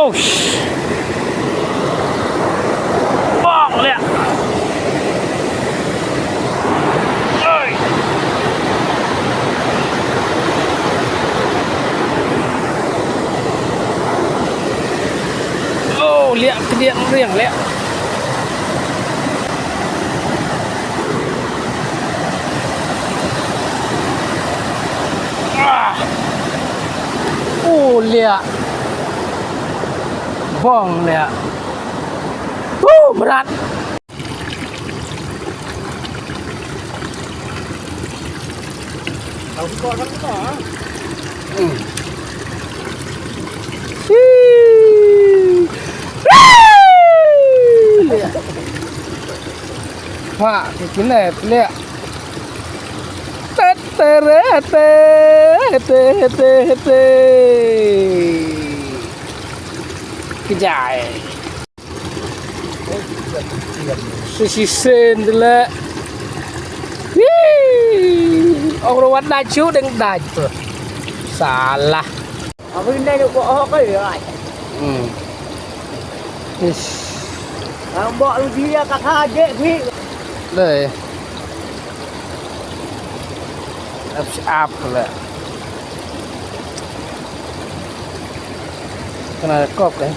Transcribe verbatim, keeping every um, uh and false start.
Oh, sh-, bong liah. Oi. Oh, liah kdiang riang liah. Ah. Oh, liah. Bong liah. Uh, berat. Hmm. Hii. Hii. Wah, kine liah. Tet, tere, te, te, te, te. Kejai. Shisien de leh. Hii. Ong ruh wat dait shuh dang dait tu. Salah. Apa benda tu kok oh kau ya? Hmm. Ish. Nampak lu dia kat hadek ni. Deh. Ap ap lah. Kena kop eh.